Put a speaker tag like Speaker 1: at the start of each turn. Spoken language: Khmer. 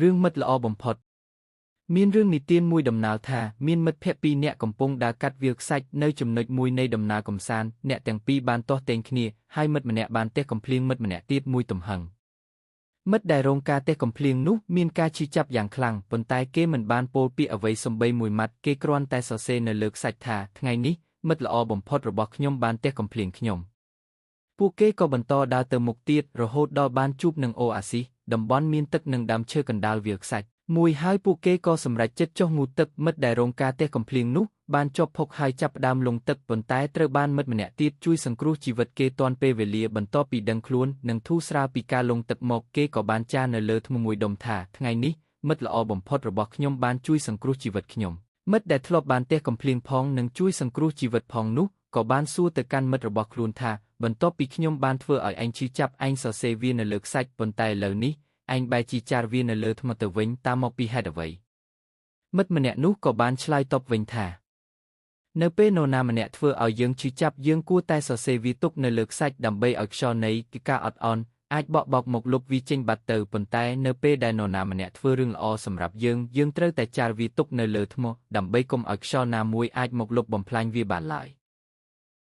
Speaker 1: រឿងមិត្តល្អបំផុតមានរឿងនិទានមួយដំណាលថាមានមិត្តភក្តិពីរនាក់កំពុងដើរកាត់វាលខ្សាច់នៅចំណុចមួយនៃដំណើរកម្សាន្តអ្នកទាំងពីរបានទាស់ទែងគ្នាហើយមិត្តម្នាក់បានទះកំភ្លៀងមិត្តម្នាក់ទៀតមួយទំហឹងមិត្តដែលរងការទះកំភ្លៀងនោះមានការឈឺចាប់យ៉ាងខ្លាំងប៉ុន្តែគេមិនបានពោលពាក្យអ្វីសូម្បីមួយម៉ាត់គេគ្រាន់តែសរសេរនៅលើខ្សាច់ថាថ្ងៃនេះមិត្តល្អបំផុតរបស់ខ្ញុំបានទះកំភ្លៀងខ្ញុំពួកគេក៏បន្តដើរទៅមុខទៀតរហូតដល់បានជួបនឹងអូអាស៊ីសតំបន់មានទឹកនិងដើមឈើកណ្ដាលវាលខ្សាច់មួយហើយពួកគេក៏សម្រេចចិត្តចុះងូតទឹកមិត្តដែលរងការទះកំភ្លៀងនោះបានជាប់ភុកហើយចាប់ផ្ដើមលង់ទឹកប៉ុន្តែត្រូវបានមិត្តម្នាក់ទៀតជួយសង្គ្រោះជីវិតគេទាន់ពេលវេលាបន្ទាប់ពីដឹងខ្លួននិងធូរស្រាលពីការលង់ទឹកមកគេក៏បានចារនៅលើធ្មមួយដុំថាថ្ងៃនេះមិត្តល្អបំផុតរបស់ខ្ញុំបានជួយសង្គ្រោះជីវិតខ្ញុំមិត្តដែលធ្លាប់បានទះកំភ្លៀងផងនិងជួយសង្គ្រោះជីវិតផងនោះក៏បានសួរទៅកាន់មិត្តរបស់ខ្លួនថាបន្ទាប់ពីខ្ញុំបានធ្វើឲ្យឯងឈឺចាប់ឯងសរសេរវានៅលើខ្សាច់ប៉ុន្តែឥឡូវនេះឯងបែរជាចារវានៅលើថ្មទៅវិញតាមមកពីហេតុអ្វីមិត្តម្នាក់នោះក៏បានឆ្លើយតបវិញថានៅពេលនរណាម្នាក់ធ្វើឲ្យយើងឈឺចាប់យើងគួរតែសរសេរវាទុកនៅលើខ្សាច់ដើម្បីឲ្យខ្យល់នៃការអត់ឱនអាចបក់បោកមកលុបវាចេញបាត់ទៅប៉ុន្តែនៅពេលដែលនរណាម្នាក់ធ្វើរឿងល្អសម្រាប់យើងយើងត្រូវតែចារវាទុកនៅលើថ្មដើម្បីកុំឲ្យខ្យល់ណាមួយអាចមកលុបបំផ្លាញវាបានឡើយ។